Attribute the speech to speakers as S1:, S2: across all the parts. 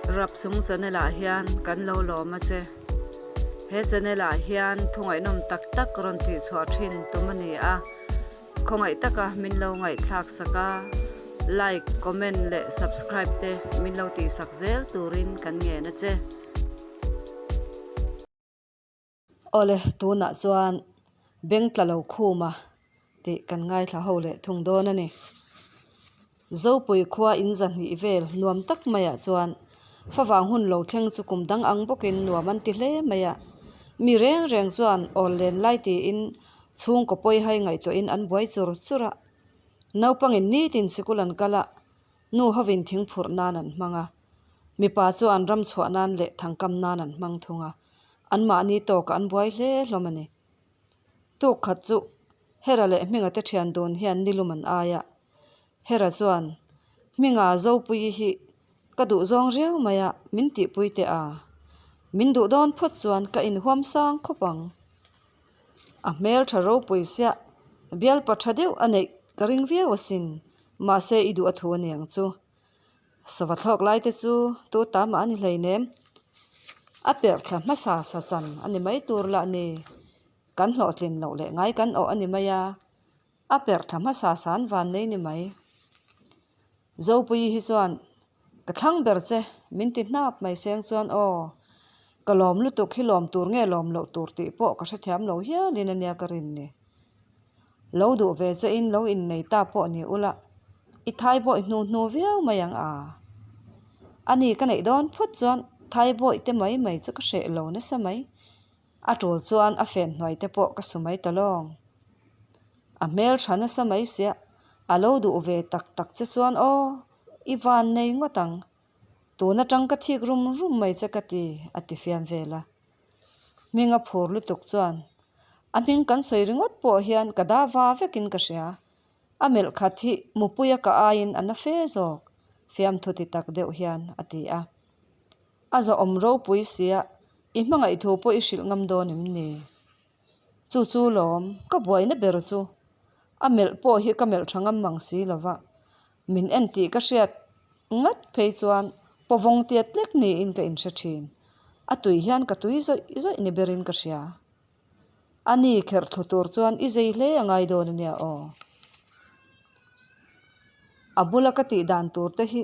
S1: Rapchung channel ah hian kan lo lawm a che. He channel ah hian thu ngaihnawm tak tak rawn tih chhuah thin tum a ni a. Khawngaih taka min lo ngaihthlak sak a, like, comment leh subscribe te min lo tih sak zel turin kan ngen a che.
S2: Awle, tunah chuan beng tla lo khuma tih kan ngaithla ho leh thung dawn a ni. Zopui khua in zahnih vel nuam tak maiah chuan favang hun lo thleng chu kum dang ang bawkin nuam an ti hle mai a. Mi reng reng chuan awl len lai tiin chhungkaw pawi hai ngaihtuahin an buai chur chur a. Naupangin nitin sikul an kal a, nu hovin thingphurh nan an hmang a. Mipa chuan ram chhuah nan leh thangkam nan an hmang thung a, anmahni tawkah an buai hle hlawm a ni. Tuk khat chu Hera leh Hminga te thian dun hian nilum an ai a, Hera chuan, Hminga Zopuii hi ka duh zawng riau mai a, min tihpui teh a, min duh dawn phawt chuan ka inhuam sang khawp ang. A hmel tha ropui siah, bialpa tha deuh a neih ka ring viau asin, mahse i duh a thu a ni ang chu. Sava thlawk lai te chu tu ta mah a ni hleinem. A perh thla hmasa sa chan a ni mai tur lah ni. Kan hlawhtlin loh leh ngai kan awh a ni mai a, a perh thla hmasa sa an van nei ni mai. Zopuii hi chuan ka thlang ber che min ti hnap mai seng chuan aw ka lawm lutuk hi lawm tur nge lawm loh tur tih pawh ka hrethiam lo hialin a nia ka rin ni. Lo duh ve che in lo innei ta pawh ni ula, i thai bawih hnu hnu viau mai ang a. A ni ka neih dawn phawt chuan thai bawih te mai mai chu ka hreh lo nasa mai. A tul chuan a fen hnuai te pawh ka su mai ta lawng. A hmel tha nasa mai sia, a lo duh ve tak tak che chuan aw, i van nei ngawt ang. Tun atang ka thik rum rum mai che ka ti, a ti fiam vel a. Hming a phur lutuk chuan a hming kan sawi ringawt pawh hian ka da va vekin ka hria. A melh khat hi mupuia ka aiin a na fe zawk, fiamthu ti tak deuh hian a ti a. A zahawm ropui sia, i hmangaih thu pawh i hrilh ngam dawn em ni? Chu chu lawm, ka buaina ber chu. A melh pawh hi ka melh tha ngam mang si lova, Min en tih ka hriat ngat phei chuan pawvawng tiat tlek niin ka inhre thin. A tui hian ka tui zawih zawih ni berin ka hria. A ni kherh thlu tur chuan i zei hle a ngai dawn a nia aw. A bula ka tih dan tur te hi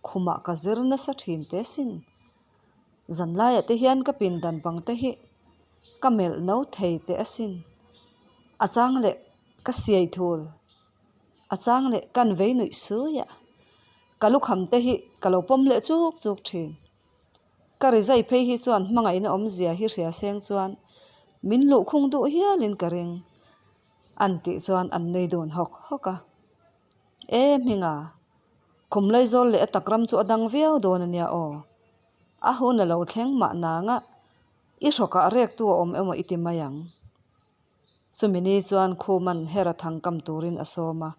S2: khumah ka zir nasa thin teh sin. Zanlaiah te hian ka pindan bang te hi ka melh no thei teh asin. A chang leh ka siai thul. A chang leh kan vei nuih sui a, ka lukham te hi ka lo pawm leh chuk chuk thin. Ka rizai phei hi chuan hmangaihna awmzia hi hria seng chuan min luhkhung duh hialin ka ring an tih chuan an nui dun hawk hawk a. E Hminga, khum Laizawl leh a tak ram chu a dang viau dawn a nia aw. A hun a lo thleng mah nanga i hrawkah rektu a awm emaw i ti mai ang. Chumi ni chuan Khuman Hera thangkam turin a sawm a.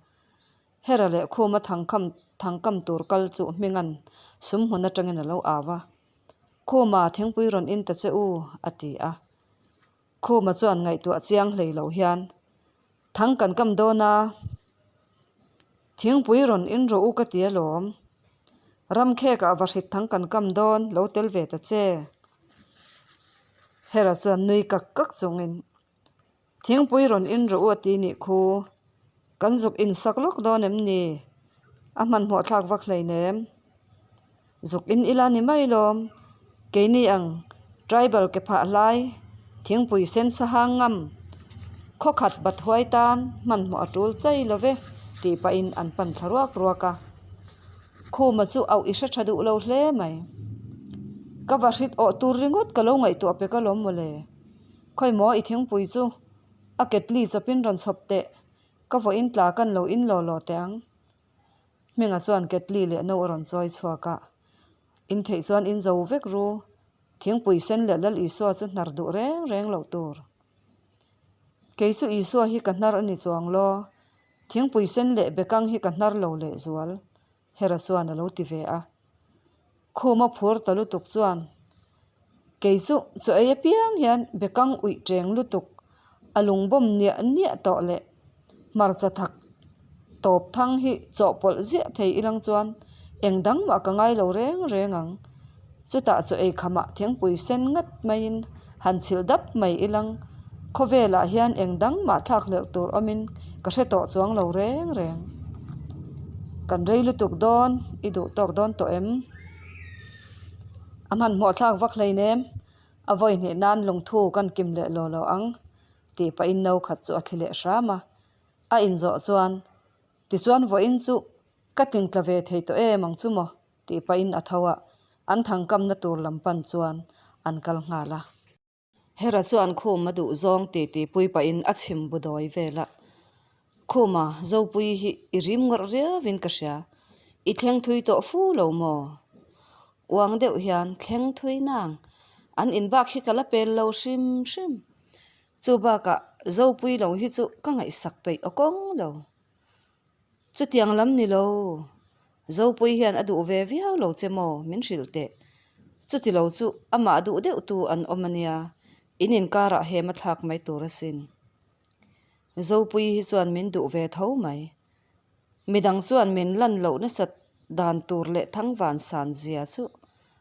S2: Hera leh Khuma thangkham thangkam tur kal chu Hminga'n sum hmun atangin a lo au a. Khuma, thingpui rawn in ta che u, a ti a. Khuma chuan ngaihtuah chiang hlei lo hian, Thang kan kam dawn a, thingpui rawn in rawh u ka ti alawm. Ramkhekah vahrit thang kan kam dawn, lo tel ve ta che. Hera chuan nui kak kak chungin, Thingpui rawn in rawh u a ti nih khu, kan zuk in sak lawk dawn em ni? A hmanhmawh thlak vak hleinem. Zuk in ila ni mai lawm, keini ang tribal ke phah hlai, thingpui sen sa hang ngam, khawkhat bat huai tan hmanhmawh a tul chai lo ve tih pahin an pan thla ruak ruak a. Khuma chu auh i hre tha duh lo hle mai. Ka va hrit awh tur ringawt ka lo ngaihtuah pek alawm mawle. Khawimaw i thingpui chu a ketli chawpin rawn chhawp teh, ka vawiin tla kan lo in law law teh ang. Hminga chuan ketli leh no a rawn chawi chhuak a, In theih chuan in zo vek ru, thingpui sen leh Lal Isua chu hnar duh reng reng loh tur. Kei chu Isua hi ka hnar a ni chuang law, Thingpui sen leh bekang hi ka hnar lo leh zual, Hera chuan a lo ti ve a. Khuma phur ta lutuk chuan, Kei chu chaw ei apiang hian bekang uih teng lutuk, a lungbawm niah niah tawh leh hmarcha thak tawp thang hi chawhpawlh ziah thei ilang chuan eng dang mah ka ngai lo reng reng ang.
S1: Chutah chaw ei khamah thingpui sen ngat maiin han chhilh dap mai ilang. Khawvelah hian eng dang mah thlak hlelh tur awmin ka hre tawh chuang lo reng reng. Kan rei lutuk dawn, i duh tawk dawn tawh em? A hmanhmawh thlak vak hleinem, a vawi hnih nan lungthu kan kim leh lo lo ang tih pahin no khat chu a thli leh hram a. A inzawh chuan, Tichuan vawiin chu ka tingtla ve thei tawh em ang chu maw? tih pahin a tho a, an thangkamna tur lam pan chuan an kal nghal a. Hera chuan Khuma duh zawng ti ti pui pahin a chhim bu dawi vel a, Khuma, Zopui hi i rim ngawrh riauin ka hria, i thleng thui tawh fu lo maw? Uang deuh hian thleng thui nang, an inbak hi ka la pel lo hrim hrim. Chu bakah Zopui lo hi chu ka ngaihsak peih aw kawng lo. Chutiang lam ni lo, Zopui hian a duh ve viau lo che maw min hrilh teh. Chuti lo chu amah duh deuh tu an awm a nia, in inkarah hem a thlak mai tur asin. Zopui hi chuan min duh ve tho mai. Midang chuan min lan loh nasat dan tur leh thangvan san zia chu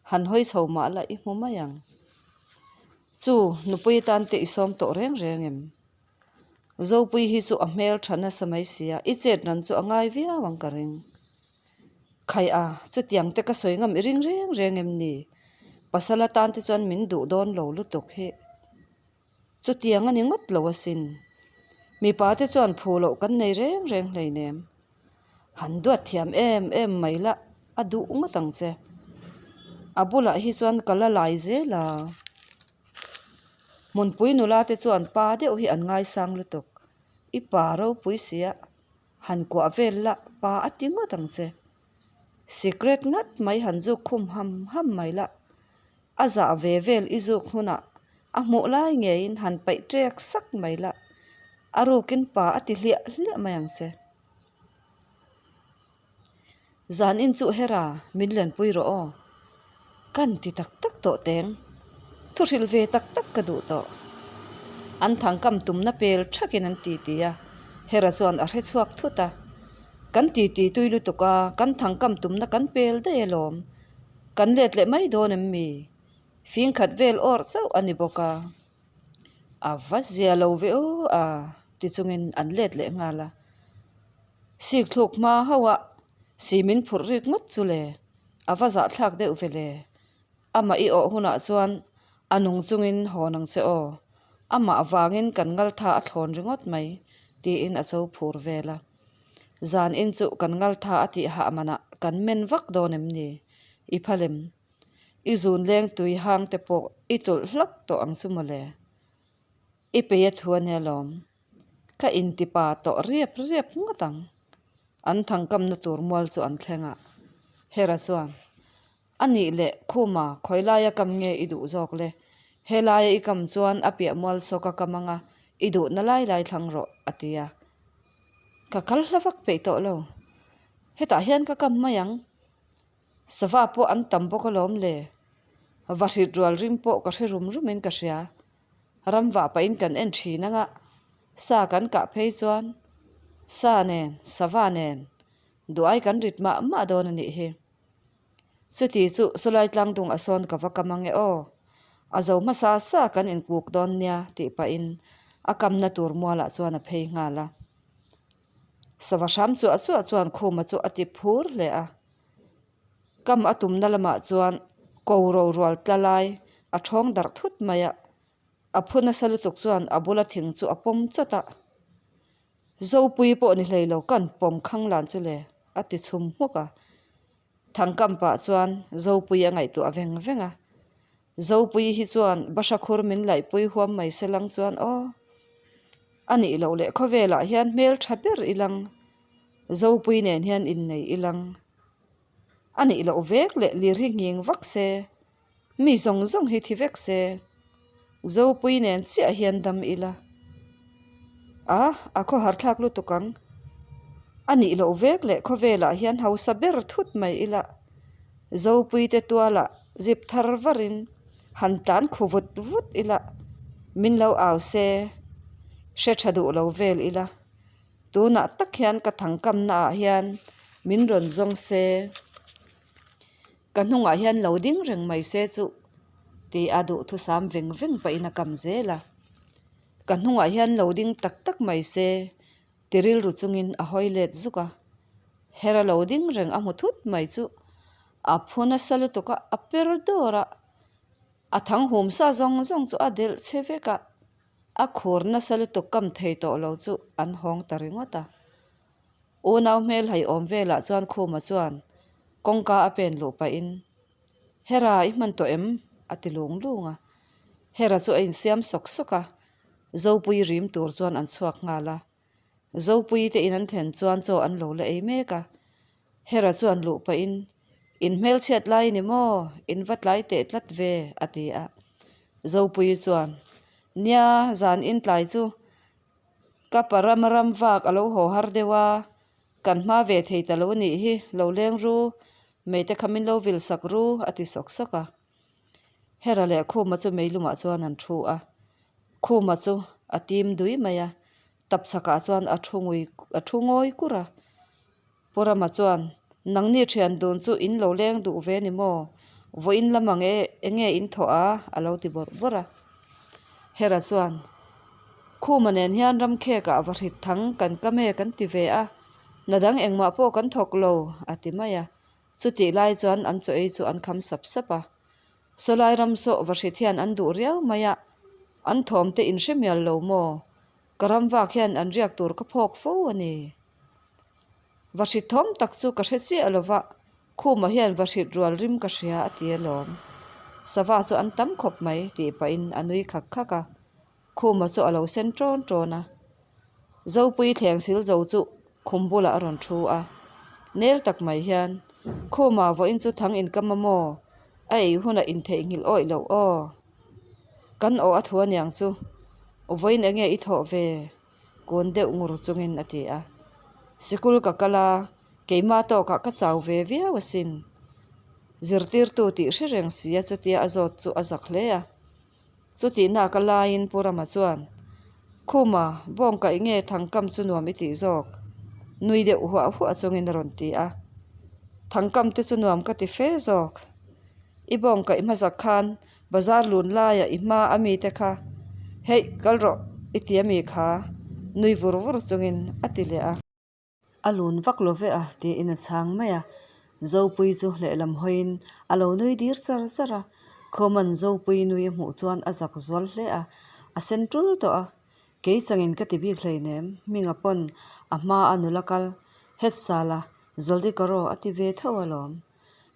S1: han hawi chho mah la i hmu mai ang. Chu nupui tan te i sawm tawh reng reng em? Zopui hi chu a hmel tha nasa mai sia, i chet ran chu a ngai viau ang ka ring. Khai a, chutiang te ka sawi ngam i ring reng reng em ni? Pasal atan te chuan min duh dawn lo lutuk hi. Chutiang a ni ngawt lo asin. Mipa te chuan phu loh kan nei reng reng hleinem. Han duat thiam em em mai la, a duh ngawt ang che. A bulah hi chuan ka la lai zel a. Hmunpui nula te chuan pa deuh hi an ngaisang lutuk. I pa ropui sia, han kuah vel la pa a ti ngawt ang che. Sikret ngat mai han zuk khum ham ham mai la, a zah ve vel i zuk hunah a hmuh lai ngeiin han paih ṭek sak mai la, a rukin pa a ti hliah hliah mai ang che. Zan in chu Hera min lenpui rawh aw. Kan ti tak tak tawh teng. Thu hrilh ve tak tak ka duh tawh. An thangkam tumna pel thakin an ti ti a, Hera chuan a hre chhuak thut a. Kan ti ti tui lutuk a, kan thangkam tumna kan pel daih alawm. Kan let leh mai dawn em mi? Fing khat vel awrh chauh a ni bawk a. A va zia lo ve aw a ti chungin an let leh nghal a. Sik thluk hma hauh a, si min phurh rik ngawt chu le, a va zahthlak deuh ve le. Amah i awh hunah chuan a nung chungin hawn ang che aw, amah avangin kan ngaltha a thlawn ringawt mai, tiin a cho phur vel a. Zan in chu kan ngaltha a tih hah manah kan men vak dawn em ni? I phal em? I zun leng tui hang te pawh i tulh hlak tawh ang chu mawle. I pei a thu a nia lawm. Ka intipa tawh riap riap ngawt ang. An thangkamna tur mual chu an thleng a. Hera chuan, A nih leh Khuma, khawi laia kam nge i duh zawk le? He laia i kam chuan a piah mual sawk a kam anga i duhna lai lai thlang rawh, a ti a. Ka kal hla vak peih tawh lo. Hetah hian ka kam mai ang. Sava pawh an tam bawk alawm le. Vahrit rual rim pawh ka hre rum rumin ka hria. Ram vah pahin kan en thin anga sa kan kah phei chuan sa nen, sava nen duai kan rit mah mah dawn a nih hi. Chuti chu sawlai tlangdung a sawn ka va kam ange aw. A zo hmasa sa kan inkuk dawn nia tih pahin a kamna tur mualah chuan a phei nghal a. Sava hram chuah chuah chuan Khuma chu a ti phur hle a. Kam a tumna lamah chuan ko ro rual tla lai a thawng darh thut mai a, a phu nasa lutuk chuan a bula thing chu a pawm chawt a. Zopui pawh ni hlei lo kan pawm khang lan chu le a ti chhum hmawk a. Thangkam pah chuan Zopui a ngaihtuah veng veng a. Zopui hi chuan bahra khur min laihpui huam mai se lang chuan aw. A nih loh leh khawvelah hian hmel tha ber i lang. Zopui nen hian innei i lang. A nih loh vek leh lir hi nghing vak se, mi zawng zawng hi thi vek se, Zopui nen chiah hian dam ila. A, a khawhar thlak lutuk ang. A nih loh vek leh khawvelah hian hausa ber thut mai ila. Zopui te tualah zip thar varin han tlan khu vut vut ila, min lo au se, hre tha duh lo vel ila. Tunah tak hian ka thangkamna ah hian min rawn zawng se. Ka hnungah hian lo ding reng mai se chu ti a duhthusam veng veng pahin a kam zel a. Ka hnungah hian lo ding tak tak mai se ti rilru chungin a hawi let zuk a. Hera lo ding reng a hmu thut mai chu a phu nasa lutuk a, a per dawr a. A thang hum sa zawng zawng chu a delh che vek a, a khur nasa lutuk kam thei tawh lo chu an hawng ta ringawt a. Unau hmel hai awm velah chuan Khuma chuan kawngka a pen luh pahin, Hera, i hman tawh em? a ti lung lung a. Hera chu a insiam sawk sawk a, Zopui rim tur chuan an chhuak nghal a. Zopui te in an thlen chuan chaw an lo la ei mek a. Hera chuan luh pahin, In hmelchhiat lai ni maw? In va tlai teh tlat ve, a ti a. Zopui chuan, Nia, zan in tlai chu Ka pa ram ram vak a lo haw har deuh a, kan hma ve thei ta lo a nih hi, lo leng ru, mei te kha min lo vil sak ru, a ti sawk sawk a. Hera leh Khuma chu mei lumah chuan an thu a, Khuma chu a tim dui mai a, tap chhakah chuan a thu ngui a thu ngawi kur a. Pu Rama chuan, Nangni thian dun chu in lo leng duh ve ni maw? Vawiin lam ang e, enge in thawh a? a lo ti bawrh bawrh a. Hera chuan, Khuma nen hian ramkhekah va hrit thang kan kam e kan ti ve a, hna dang engmah pawh kan thawk lo, a ti mai a. Chutih lai chuan an chaw ei chu an kham sap sap a. Sawlai ram saw va hrit hian an duh riau mai a, an thawm te in hre mial lo maw? Ka ram vak hian an riak tur ka phawk fo a ni. Va hrit thawm tak chu ka hre chiah lo va, Khumah hian va hrit rual rim ka hria a ti alawm. Sava chu an tam khawp mai tih pahin a nui khak khak a, Khuma chu a lo sen ṭawn ṭawn a. Zopui thleng sil zo chu khum bulah a rawn thu a, nel tak mai hian, Khuma vawiin chu thang inkam a maw? A ei hunah intheihnghilh awih loh aw. Kan aw a thu aniang chu, vawiin enge i thawh ve? Kun deuh ngur chungin a ti a. Sikul ka kal a, keimah tawkah ka chau ve viau asin. Zirtirtu tih hre reng si a chutia a zawt chu a zak hle a. Chutihna ka laiin Pu Rama chuan, Khuma, bawng kaih nge thangkam chu nuam i tih zawk? Nui deuh huah huah chungin a rawn ti a. Thangkam te chu nuam ka ti fe zawk. I bawng kaih hmasak khan Bazar lun laia i hma a mite kha, Heih, kal rawh, i ti a mi kha, nui vur vur chungin a ti leh a. A lun vak lo ve a, tiin a chhang mai a. Zopui chu lehlam hawiin a lo nui dir char char a. Khawman Zopui nui a hmuh chuan a zak zual hle a, a sen tul tawh a. Kei changin ka ti bik hleinem, Hminga pawn a hma a nula kal, Het sala, Zaldi ka rawh a ti ve tho alawm.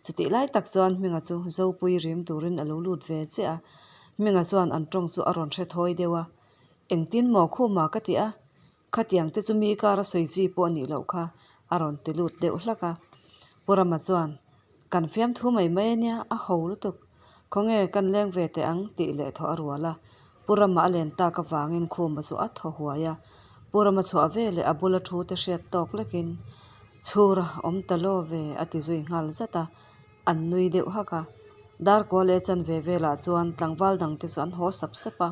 S1: Chutih lai tak chuan Hminga chu Zopui rim turin a lo lut ve chiah a, Hminga chuan an tawng chu a rawn hre thawi deuh a, Engtin maw khuma ka ti a, khatiang te chu mi kar a sawi chi pawh a nih loh kha a rawn ti lut deuh hlak a. Pu Rama chuan, Kan fiamthu mai mai a nia, a ho lutuk. Khawnge kan leng ve teh ang tih leh thaw a rual a. Pu Rama a len tak avangin khuma chu a thaw huai a. Pu Rama chhuah veleh a bula thu te hriat tawk lekin, Chhura awm ta lo ve a ti zui nghal zat a, an nui deuh hak a. Darkua leh chanve velah chuan tlangval dangte chu an haw sap sap a.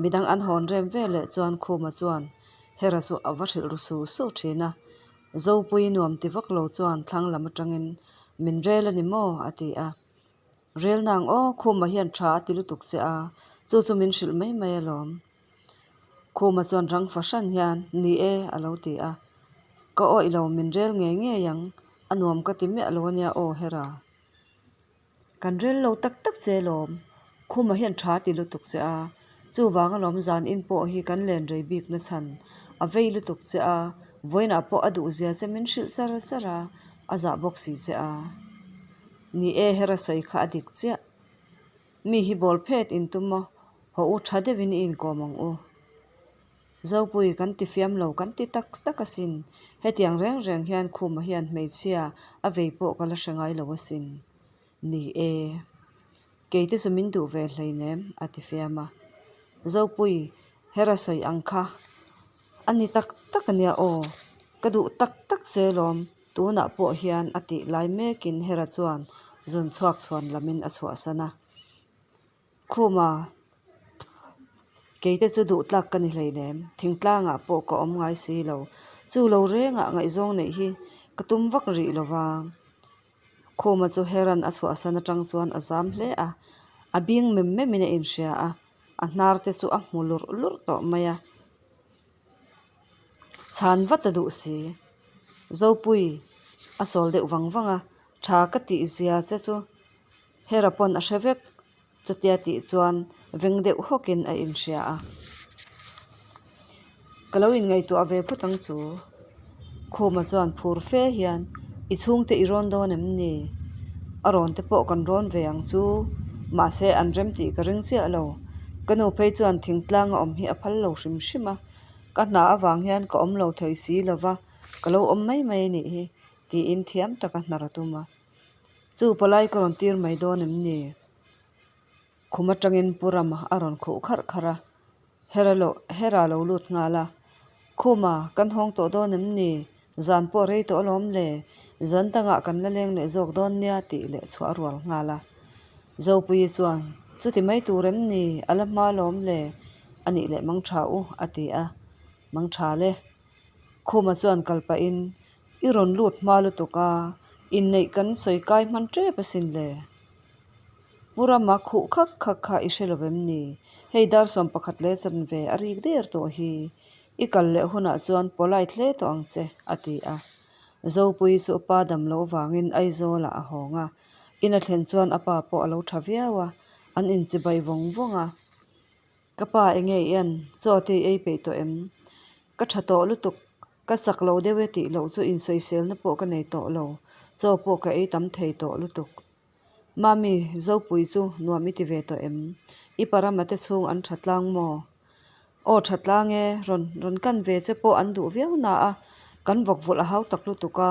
S1: Midang an hawn rem veleh chuan Khuma chuan Hera chu a va hrilh ru su su thin a. Zopui nuam ti vak lo chuan thlang lam atangin, Min rel a ni maw? a ti a. Rel nang aw, Khuma hian tha a ti lutuk che a, chu chu min hrilh mai mai alawm. Khuma chuan rang fahran hian, Ni e, a lo ti a. Ka awih lo, min rel ngei ngei ang, a nuam ka ti miah lo ania aw Hera. Kan rel lo tak tak che alawm, Khuma hian tha a ti lutuk che a, chuvang alawm zan in pawh hi kan len rei bik na chhan a vei lutuk che a, vawiinah pawh a duhzia che min hrilh char char a, a zah bawk si che a. Ni e, Hera sawi kha a dik chiah. Mi hi bawl phet in tum a, haw u tha deuhin i inkawm ang u. Zopui kan ti fiam lo kan ti tak tak asin. Hetiang reng reng hian Khuma hian hmeichhia a vei pawh ka la hre ngai lo asin. Ni e, keite chu min duh ve hleinem a ti fiam a. Zopui, Hera sawi ang kha A ni tak tak a nia aw, ka duh tak tak che lawm, tunah pawh hian a tih lai mekin Hera chuan zun chhuak chhuan lamin a chhuahsan a. Khuma, keite chu duh tlak ka ni hleinem, thingtlangah pawh ka awm ngai si lo, chu lo rengah ngaihzawng neih hi ka tum vak rih lo va. Khuma chu Heran a chhuahsan atang chuan a zam hle a, a bing mem memin a inhria a, a hnar te chu a hmu lurh lurh tawh mai a. Chhan vat a duh si. Zopui a chawl deuh vang vang a, tha ka tih zia che chu Hera pawn a hre vek. Chutia tih chuan veng deuh hawkin a inhria a. Ka lo inngaihtuah ve phawt ang chu. Khuma chuan phur fe hian, I chhungte i rawn dawn em ni? A rawn te pawh kan rawn ve ang chu. Mahse an rem tih ka ring chiah lo. Ka nu phei chuan thingtlang a awm hi a phal lo hrim hrim a. Ka hna avang hian ka awm lo thei si lo va, ka lo awm mai mai a nih hi, tiin thiam taka hnar a tum a. Chu palai ka rawn tir mai dawn em ni? Khum atangin Pu Rama a rawn khuh kharh kharh a, Hera lo Hera lo lut nghal a. Khuma, kan hawng tawh dawn em ni? Zan pawh rei tawh alawm le, zan dangah kan la leng leh zawk dawn nia tih leh chhuah a rual nghal a. Zopuii chuan, Chuti mai tur em ni? A la hma alawm le, a nih leh mang tha u, a ti a. Mang tha le. Khuma chuan kal pahin, I rawn lut hma lutuk a, inneih kan sawi kai hman tep asin le. Pu Rama khuh khak khak kha i hre lo vem ni? Hei dar 11 leh chanve a rik der tawh hi. I kal leh hunah chuan polite hle tawh ang che, a ti a. Zopui chu a pa dam loh vangin Aizawlah a hawng a. In a thlen chuan a pa pawh a lo tha viau a, an inchibai vawng vawng a. Ka pa enge i en? Chaw te i ei peih tawh em? Ka tha tawh lutuk. Ka chak lo deuh e tih loh chu insawiselna pawh ka nei tawh lo. Chaw pawh ka ei tam thei tawh lutuk. Mami, Zopui chu nuam i ti ve tawh em? I parama te chhung an tha tlang maw? Aw tha tlang e, rawn rawn kan ve che pawh an duh viau na a, kan vawk vawlh a hau tak lutuk a,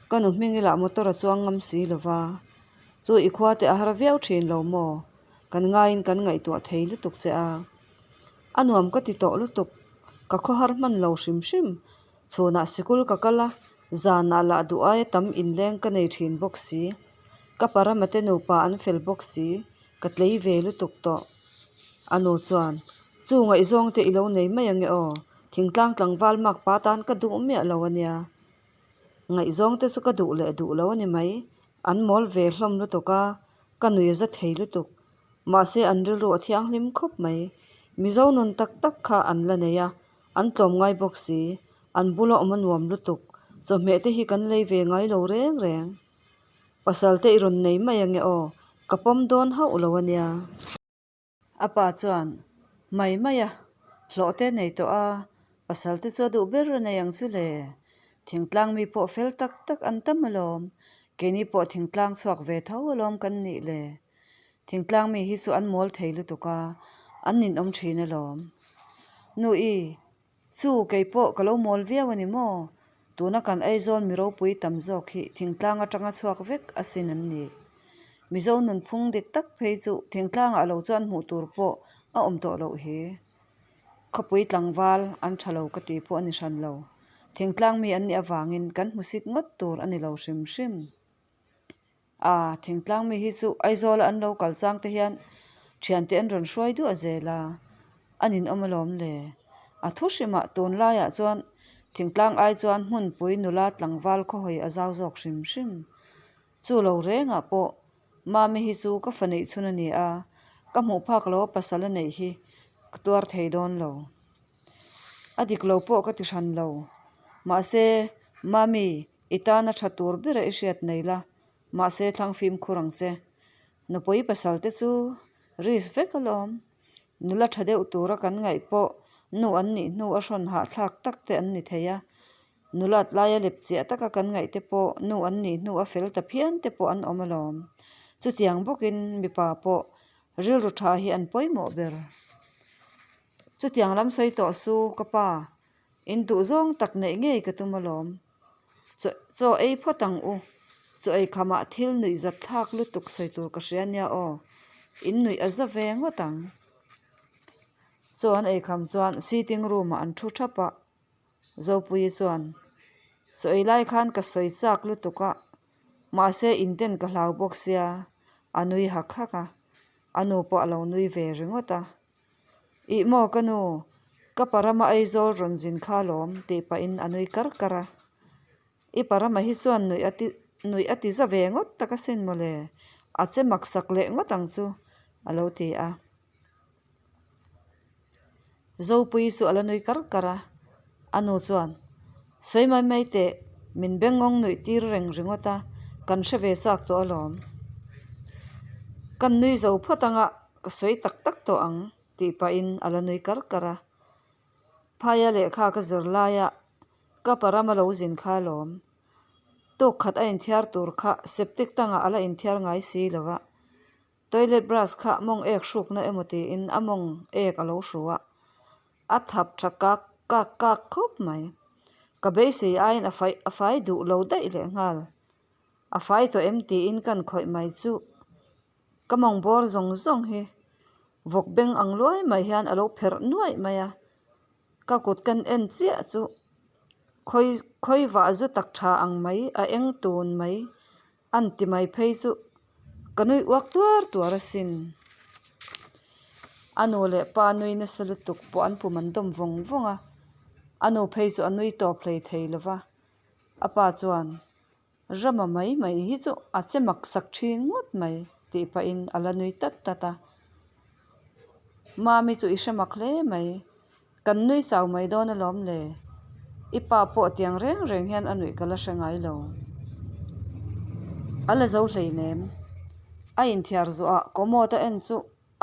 S1: ka nu hming ila motor a chuang ngam si lo va. Chu i khua te a har viau thin lo maw? Kan ngaiin kan ngaihtuah thei lutuk che a. A nuam ka ti tawh lutuk, ka khawhar hman lo hrim hrim. Chhunah sikul ka kal a, zanah lah duh aia tam inleng ka nei thin bawk si. Ka parama te nupa an fel bawk si, ka tlei ve lutuk tawh. A nu chuan, Chu ngaihzawng te i lo nei mai ange aw, thingtlang tlangval makpa tan ka duh miah lo a nia. Ngaihzawng te chu ka duh leh duh lo a ni mai, an mawl ve hlawm lutuk a, ka nui za thei lutuk. Mahse an rilru a thianghlim khawp mai. Mizo nun tak tak kha an la nei a, an tlawm ngai bawk si, an bula awm a nuam lutuk, chawhmeh te hi kan lei ve ngai lo reng reng. Pasal te i rawn nei mai ange aw, ka pawm dawn hauh lo a nia. A pa chuan, Mai mai a, hlawh te nei tawh a, pasal te chu a duh ber a nei ang chu le. Thingtlang mi pawh fel tak tak an tam alawm, keini pawh thingtlang chhuak ve tho alawm kan nih le. Thingtlang mi hi chu an mawl thei lutuk a, an ninawm thin alawm. Nu i, chu kei pawh ka lo mawl viau a ni maw? Tuna kan Aizawl mi ropui tam zawk hi thingtlang atanga chhuak vek asin an ni. Mizo nunphung dik tak phei chu thingtlangah lo chuan hmuh tur pawh a awm tawh loh hi. Khawpui tlangval an tha lo ka tih pawh a ni hran lo. Thingtlang mi an nih avangin kan hmusit ngawt tur a ni lo hrim hrim. A, thingtlang mi hi chu Aizawla an lo kal chang te hian thiante an rawn hruai duah zel a, a ninawm alawm le. A thu hrimah tunlaiah chuan thingtlang ai chuan hmunpui nula tlangval khawhawi a zau zawk hrim hrim. Chu lo rengah pawh Mami hi chu ka fa neih chhun a ni a, ka hmuh phak lo a pasal a neih hi ka tuar thei dawn lo. A dik lo pawh ka ti hran lo. Mahse, Mami, I tana tha tur bera i hriat nei la, mahse thlang fimkhur ang che. Nupui pasal te chu risk vek alawm. Nula tha deuh tura kan ngaih pawh nu an nih hnu a hrawn hahthlak tak te an ni thei a. Nulat laia lep chiah taka kan ngaih te pawh nu an nih hnu a fel ta phian te pawh an awm alawm. Chutiang bawkin mipa pawh rilru tha hi an pawimawh ber. Chutiang lam sawi tawh su ka pa. In duh zawng tak neih ngei ka tum alawm. Chaw chaw ei phawt ang u. Chaw ei khamah thil nuih zat thlak lutuk sawi tur ka hria nia aw. In nuih a za ve ngawt ang. Chaw an ei kham chuan sitting room ah an thu thap a. Zopuii chuan, Chaw ei lai khan ka sawi chak lutuk a, mahse inten ka hlau bawk sia, a nui hak hak a. A nu pawh a lo nui ve ringawt a. Ih maw ka nu, ka parama Aizawl rawn zin kha alawm tih pahin a nui kar kar a. I parama hi chuan nuih a ti Nuih a ti za ve ngawt tak asin mawle, a che mak sak leh ngawt ang chu, a lo ti a. Zopui chu a la nui kar kar a, a nu chuan, Sawi mai mai teh, min bengngawng nuih tir reng ringawt a, kan hre ve chak tawh alawm. Kan nui zo phawt anga ka sawi tak tak tawh ang, tih pahin a la nui kar kar a. Phaia lehkha ka zir laia ka param a lo zin kha alawm. Tuk khat a inthiar tur kha septic tangah a la inthiar ngai si lo va. Toilet brush kha mawng ek hrukna emaw tiin a mawng ek a lo hru a, a thap tha kak kak kak khawp mai. Ka beisei aiin a fai a fai duh lo daih leh nghal. A fai tawh em tiin kan khawih mai chu ka mawng bawr zawng zawng hi vawk beng ang luai mai hian a lo pherh nuaih mai a. Ka kut kan en chiah chu khawi khawi vah zu tak tha ang mai a eng tun mai an ti mai phei chu ka nui uak tuar tuar asin. A nu leh pa nui nasa lutuk pawh an pum an dawm vawng vawng a, a nu phei chu a nui tawp hlei thei lo va, a pa chuan Rama mai mai hi chu a che mak sak thin ngawt mai tih pahin a la nui tat tat a. Mami chu i hre mak hle mai, kan nui chau mai dawn alawm le, i pa pawh tiang reng reng hian a nuih ka la hre ngai lo. A la zo hleinem, a inthiar zuah commode a en chu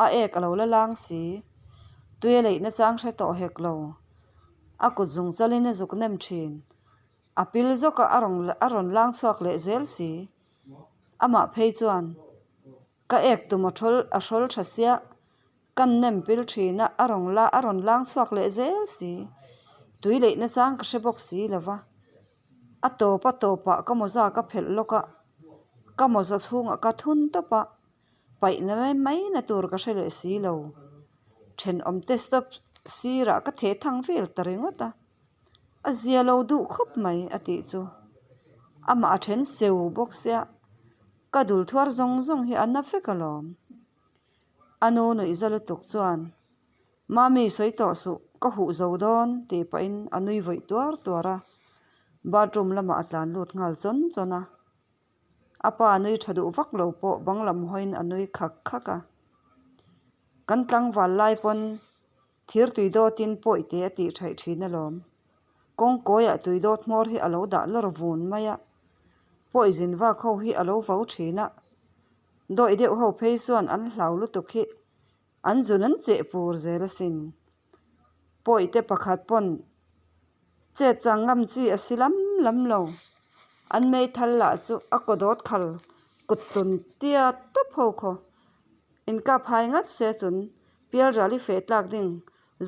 S1: a ek a lo la lang si, tui a leih nachang hre tawh hek lo, a kut zung chalin a zuk nem thin. A pil zawk a a rawn a rawn lang chhuak leh zel si. Amah phei chuan ka ek tum a thawl a hrawl tha sia, ka nem pil thin a, a rawn la a rawn lang chhuak leh zel si. Tui leih na chang ka hre bawk si lo va. A tawp a tawpah ka mawza ka phelh lawk a, ka mawza chhungah ka thun tawp a, paih na mai mai na tur ka hre leh si lo. Thenawm te stop sirah ka theh thang vel ta ringawt a. A zia lo duh khawp mai a tih chu. Amah a then seu bawk sia, ka dul thuar zawng zawng hi a na vek alawm. A nu nuih za lutuk chuan, Mami sawi tawh suh, ka huh zo dawn tih pahin a nui vawih tuar tuar a. Bathroom lamah a tlan lut nghal chawn chawn a. A pa nui tha duh vak lo pawh bang lam hawiin a nui khak khak a. Kan tlangval lai pawn Thir tui dawtin pawi te a tih thaih thin alawm. Kawng kawiah tui dawt hmawr hi a lo dah lawr vun mai a, pawi zin vak ho hi a lo vo thin a, dawih deuh ho phei chuan an hlau lutuk hi an zun an cheh pur zel asin. Pawi te pakhat pawn chet chang ngam chi a si lam lam lo. An meithal lah chu a kaw dawt khal kut tun tia tawp ho khaw. Inkap hai ngat se chun Pialral i feh tlak ding,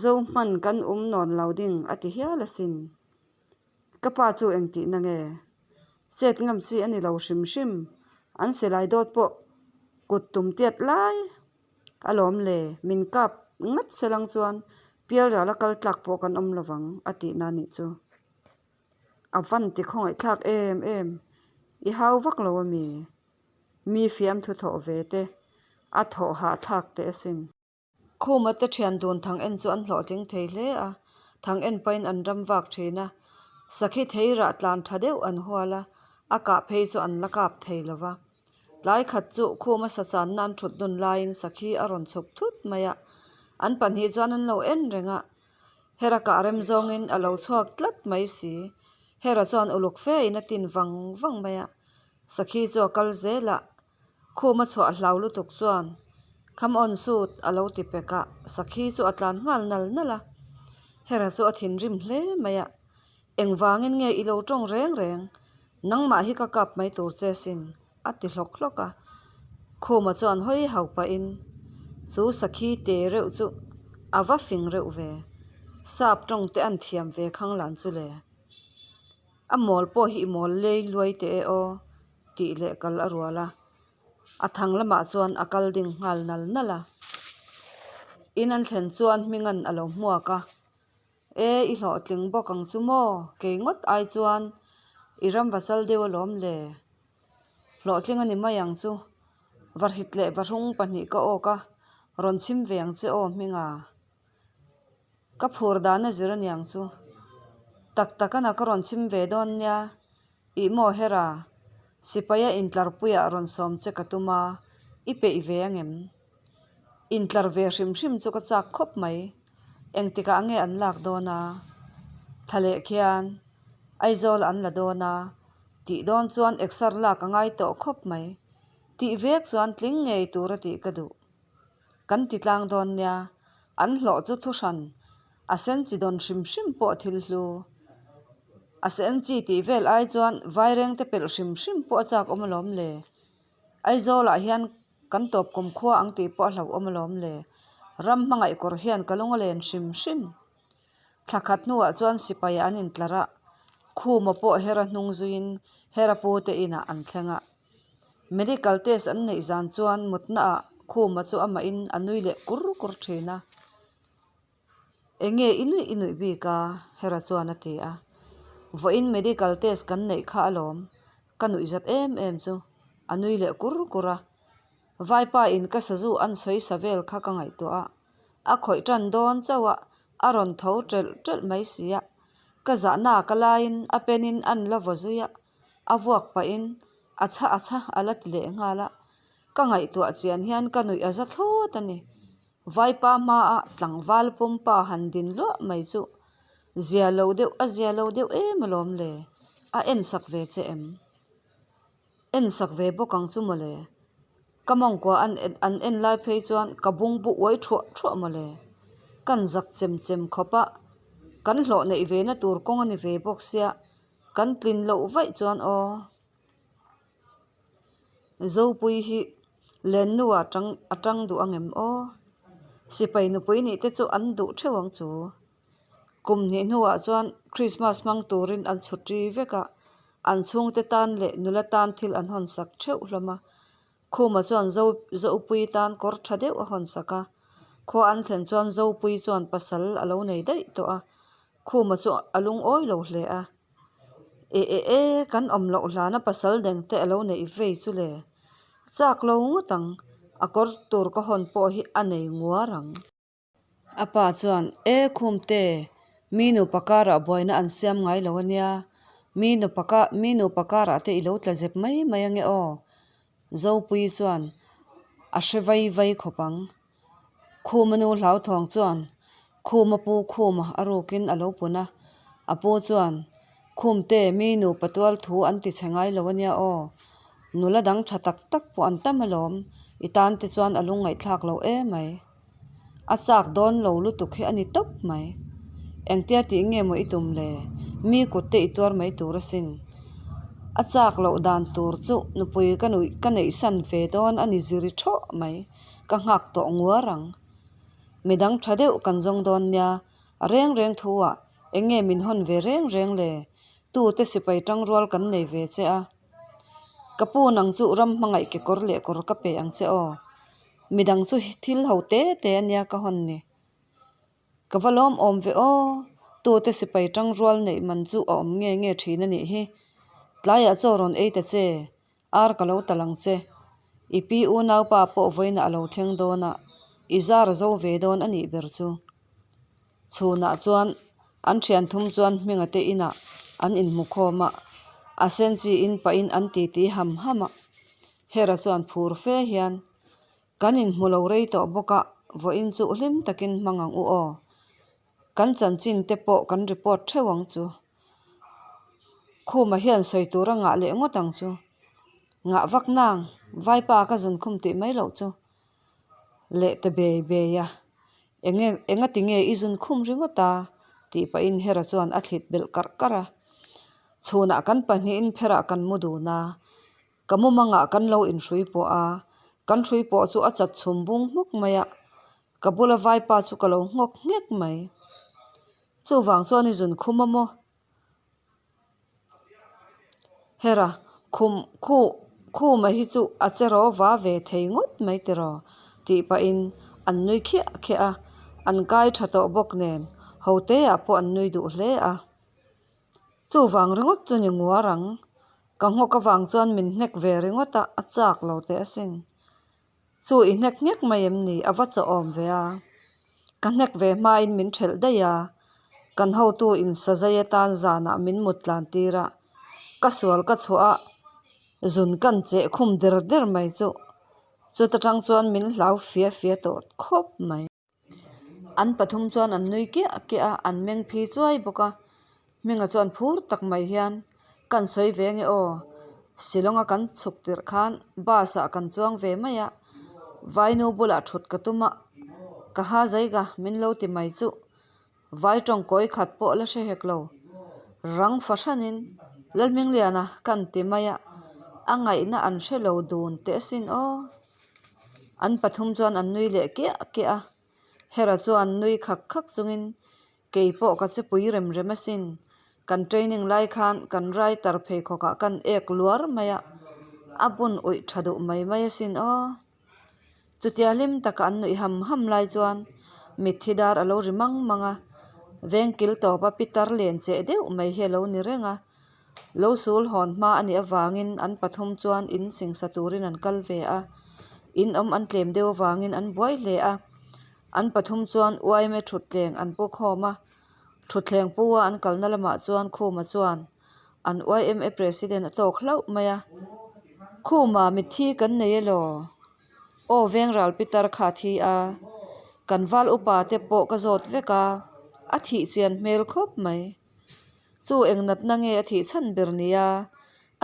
S1: zo hman kan um nawn lo ding a ti hial asin. Ka pa chu engtihna nge? Chet ngam chi a ni lo hrim hrim, an silai dawt pawh kut tum tiat lai alawm le, min kap ngat se lang chuan Pialral a kal tlak pawh kan awm lovang a tihna nih chu. A van ti khawngaihthlak em em, i hau vak lo ami? Mi fiamthu thawh ve te, a thawh hahthlak teh asin. Khuma te thian dun thang en chu an hlawhtling thei hle a, thang en pahin an ram vak thin a, sakhi thei rah tlan tha deuh an hual a, a kah phei chu an la kap thei lo va. Tlai khat chu Khuma sa channa an thut dun laiin sakhi a rawn chhuk thut mai a, an pahnih chuan an lo en reng a, Hera kah rem zawngin a lo chhuak tlat mai si. Hera chuan uluk fe in a tin vang vang mai a, Sakhi chu a kal zel a, khum a chhuah hlau lutuk chuan Come on shoot a lo ti pek a, Sakhi chu a tlan nghal nal nal a. Hera chu a thinrim hle mai a, Engvangin nge i lo tawng reng reng, nangmah hi ka kap mai tur che sin a ti hlawk hlawk a. Khuma chuan hawi hau pahin chu Sakhi te reuh chu a va fing reuh ve, sap tawng te an thiam ve khang lan chu le. A mawl pawh hi i mawl lei luai teh e aw tih leh kal a rual a, a thang lamah chuan a kal ding nghal nal nal a. In an thlen chuan hminga'n a lo hmuak a, E i hlawhtling bawk ang chu maw? Kei ngawt ai chuan i ram va chal deuh alawm le. Hlawhtling a ni mai ang chu. Varhit leh vahrung pahnih ka awk a, rawn chhim ve ang che aw hminga. Ka phur dan a zir aniang chu. Tak tak ana ka rawn chhim ve dawn nia, ih maw Hera? Sipaia intlarpuiah rawn sawm che ka tum a, i peih ve angem? Intlar ve hrim hrim chu ka chak khawp mai. Engtikah nge an lak dawn a? Thla leh khian Aizawl an la dawn a, tih dawn chuan exer lak a ngai tawh khawp mai. Tih vek chuan tling ngei tur a tih ka duh. Kan ti tlang dawn nia, an hlawh chu thuhran a sen chi dawn hrim hrim pawh thil hlu. A sen chi tih vel ai chuan vaireng te pelh hrim hrim pawh a chak awm alawm le. Aizawlah hian kan tawp kum khua ang tih pawh a hlauhawm alawm le. Ram hmangaih kawr hian ka lung a len hrim hrim. Thla khat hnuah chuan sipai an intlar a, Khuma pawh Hera hnung zuiin Hera pu te inah an thleng a. Medical test an neih zan chuan mutnaah Khuma chu amahin a nui leh kur kur thin a. Enge i nuih i nuih bik a? Hera chuan a ti a. Vawiin medical test kan neih kha alawm, ka nuih zat em em chu a nui leh kur kur a. Vaipa in ka sazu an sawi sa vel kha ka ngaihtuah a, a khawih tan dawn chauh a, a rawn tho ṭelh ṭelh mai si a. Ka zahna ka laiin a pen in an la vaw zui a, a vuak pahin a chha a chha a la ti leh nghal a. Ka ngaihtuah chian hian ka nuih a za thlawt a ni. Vaipa hmaa tlangval pumpa han din luah mai chu zia lo deuh a zia lo deuh em alawm le, a en sak ve che em? En sak ve bawk ang chu mawle. Ka mawngkua an an en lai phei chuan ka bungbu uai thuah thuah mawle. Kan zak chem chem khawp a, kan hlawh neih ve na tur kawng a ni ve bawk sia, kan tlin loh vaih chuan aw. Zopui hi Lennu ah tang a tang duh angem aw? Sipai nupui nih te chu an duh theuh ang chu. Kum hnih hnuah chuan Christmas hmang turin an chhutri vek a, an chhungte tan leh nula tan thil an hawn sak theuh hlawm a. Khuma chuan Zo Zopui tan kawr tha deuh a hawn sak a. Khua an thlen chuan Zopui chuan pasal a lo nei daih tawh a. Khuma chu a lungawi lo hle a. E e e, kan awm loh hlana pasal deng te a lo neih vei chu le. Chak lo ngawt ang, a kawr tur ka hawn pawh hi a nei nguar ang. A pa chuan, E Khumte, mi nupa karah buaina an siam ngai lo a nia, mi nupa ka mi nupa karah te i lo tla zep mai mai ange aw. Zopuii chuan a hre vai vai khawp ang. Khuma nu hlauthawng chuan Khuma pu Khuma a rukin a lo pun a, a pu chuan, Khumte, mi nupa tual thu an ti chhe ngai lo a nia aw. Nula dang tha tak tak pawh an tam alawm, i tan te chuan a lungngaihthlak lo emai. A chak dawn lo lutuk hi a ni tawp mai. Engtia tih nge maw i tum le? Mi kut te i tuar mai tur asin. A chak loh dan tur chu nupui ka nuih ka neihsan ve dawn a ni ziri thawh mai. Ka nghak tawh nguar ang. Midang tha deuh kan zawng dawn nia, a reng reng thu ah eng nge min hawn ve reng reng le? Tute sipai tangrual kan nei ve che a. Ka pu nang chu ram hmangaih kekawr leh kawr ka pe ang che aw. Midang chu thil ho te te a nia ka hawn ni. Ka va lawm awm ve aw. Tute sipai tangrual neih man chu a awm nge nge thin a nih hi. Tlaiah chaw rawn ei ta che. Ar ka lo tal ang che. I pi unaupa pawh vawiin a lo thleng dawn a, i zar a zo ve dawn a nih ber chu. Chhunah chuan an thian thum chuan Hminga te inah an inhmu khawm a, a senchi in pahin an titi ham ham a. Hera chuan phur fe hian, Kan inhmu lo rei tawh bawk a, vawiin chu hlim takin hmang ang u aw. Kan chanchin te pawh kan report theuh ang chu. Khuma hian sawi tur a ngah leh ngawt ang chu. Ngah vak nang, vaipa ka zun khum tih mai loh chu. Leh ta bei bei a, enge enga ti nge i zun khum ringawt a? tih pahin Hera chuan a thlit belh karh karh a. Chhunah kan pahnihin pherah kan mu dun a, Ka mumangah kan lo inhrui pawh a, kan hrui pawh chu a chat chhum bung hmuk mai a, ka bula vaipa chu ka lo nghawk nghek mai. Chuvang chuan i zun khum a maw? Hera, khum khu khuma hi chu a che ro va ve thei ngawt mai tiraw? tih pahin an nui khiah khiah a, an kai tha tawh bawk nen hoteah pawh an nui duh hle a. Chuvang ringawt chu ni nguar ang. Ka nghawk avang chuan min hnek ve ringawt a, a chak lo teh asin. Chu i hnek nghek mai em ni? A va chawhawm ve a. Ka hnek ve hmain min thelh daih a, kan hotu in sazai atan zanah min mut tlan tir a, ka sual ka chhuah a.
S2: Zun kan cheh khum der der mai chu chuta tang chuan min hlau fia fia tawh khawp mai. An pathum chuan an nui kiah kiah a, an meng phi chuai bawk a. Hminga chuan phur tak mai hian kan sawi ve nge aw, Shillong-a kan chhuk tirh khan bus ah kan chuang ve mai a, Vainu bulah thut ka tum a, ka ha zaiga min lo ti mai chuh. Vai tawng kawi khat pawh la hre hek lo. Rang fahranin Lalhmingliana kan ti mai a, a ngaihna an hre lo dun teh asin aw. An pathum chuan an nui leh kiah kiah a, Hera chuan nui khak khak chungin kei pawh ka che pui rem rem asin, kan training lai khan kan writer pheikhawkah kan ek luar mai a, a bun uih tha duh mai mai asin aw. Chutia hlim taka an nuih ham ham lai chuan mitthi dar a lo ri mang mang a, veng kil tawpa pitar len cheh deuh mai hi a lo ni reng a. Lo sul hawn hma a nih avangin an pathum chuan in singsa turin an kal ve a, in awm an tlem deuh avangin an buai hle a. An pathum chuan uaime thutthleng an pu khawm a, thutthleng pu a an kalna lamah chuan Khuma chuan an YMA President a tawk hlauh mai a, Khuma mitthi kan nei elaw? Aw veng ral pitar kha a thi a, kan val upa te pawh ka zawt vek a, a thih chian hmel khawp mai. Chu eng natna nge a thih chhan ber nia,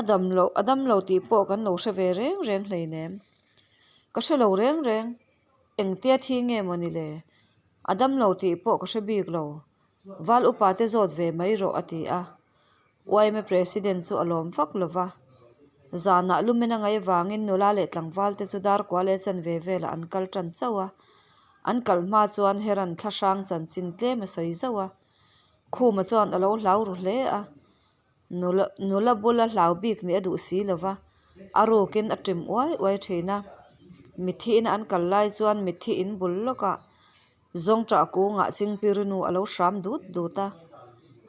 S2: a dam loh a dam lo tih pawh kan lo hre ve reng reng hleinem. Ka hre lo reng reng, engtia thi nge maw ni le? A dam lo tih pawh ka hre bik lo. Val upa te zawt ve mai rawh a ti a. Yma President chu a lawm vak lo va. Zanah lumen a ngaih avangin nula leh tlangval te chu dar kua leh chanve velah an kal tan chauh a. An kal hma chuan Heran thla hrang chanchin tlem a sawi zauh a. Khuma chuan a lo hlau ru hle a. Nula nula bula hlau bik nih a duh si lo va, a rukin a ṭim uai uai ṭhin a. Mitthi ina an kal lai chuan mitthi in bul lawkah Zawngṭah kungah Chingpirinu a lo hram dut dut a,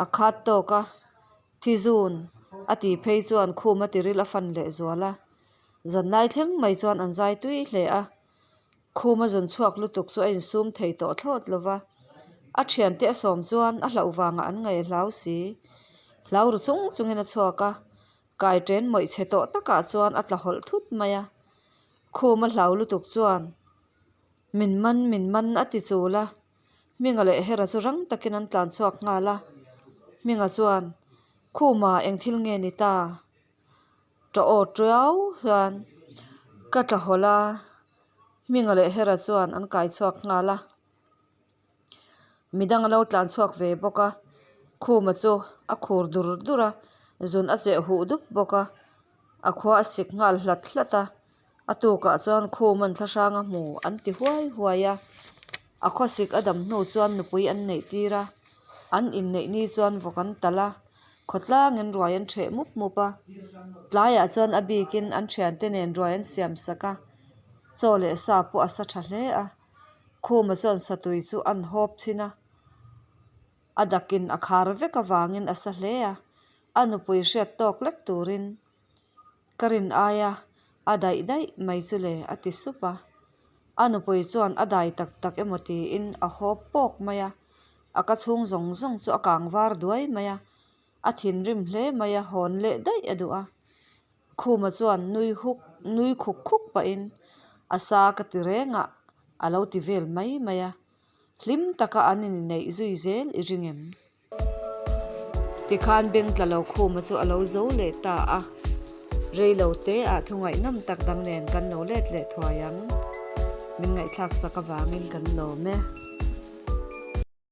S2: a khat tawk a, thi zun a tih phei chuan khum a tiril a fan leh zual a. Zanlai thleng mai chuan an zai tui hle a, khum a zun chhuak lutuk chu a insum thei tawh thlawt lo va, a thiante a sawm chuan a hlauh vangah an ngaih hlau si. Hlau ru chung chungin a chhuak a, kai ṭen mawih chhe tawh takah chuan a tla hawlh thut mai a, khum a hlau lutuk chuan Min man, min man a ti chul a. Hminga leh Hera chu rang takin an tlan chhuak nghal a. Hminga chuan, Khuma eng thil nge ni ta? Tawh aw tiau hian ka tla hawlh a. Hminga leh Hera chuan an kai chhuak nghal a. Midang a lo tlan chhuak ve bawk a. Khuma chu a khur dur dur a, zun a cheh huh dup bawk a. A khua a sik nghal hlat hlat a. A tukah chuan khum an thlahrang a hmu an ti huai huai a, a khawsik a dam hnu chuan nupui an neih tir a, an inneih ni chuan vawk an talh a, khawtlangin ruai an ṭheh mup mup a, tlaiah chuan a bikin an ṭhiante nen ruai an siam sak a, chaw leh sa pawh a sa ṭha hle a, khuma chuan satui chu an hawp chhin a, a dakin a khar vek avangin a sa hle a, a nupui hriat tawk lek turin. Ka rin aia a daih daih mai chu le a ti sup a. A nupui chuan a dai tak tak emaw tiin a hawp pawk mai a, a ka chhung zawng zawng chu a kang var duai mai a, a thinrim hle mai a, hawn leh daih a duh a. Khuma chuan nui huk nui khuk khuk pahin a sa ka ti reng a, a lo ti vel mai mai a. Hlim taka an inneih zui zel i ring em? Tikhan beng tla lo khuma chu a lo zo leh ta a, rei lo te ah thu ngaihnawm tak dang nen kan lo let leh thuai ang. Min ngaihthlak sak avangin kan lawm e.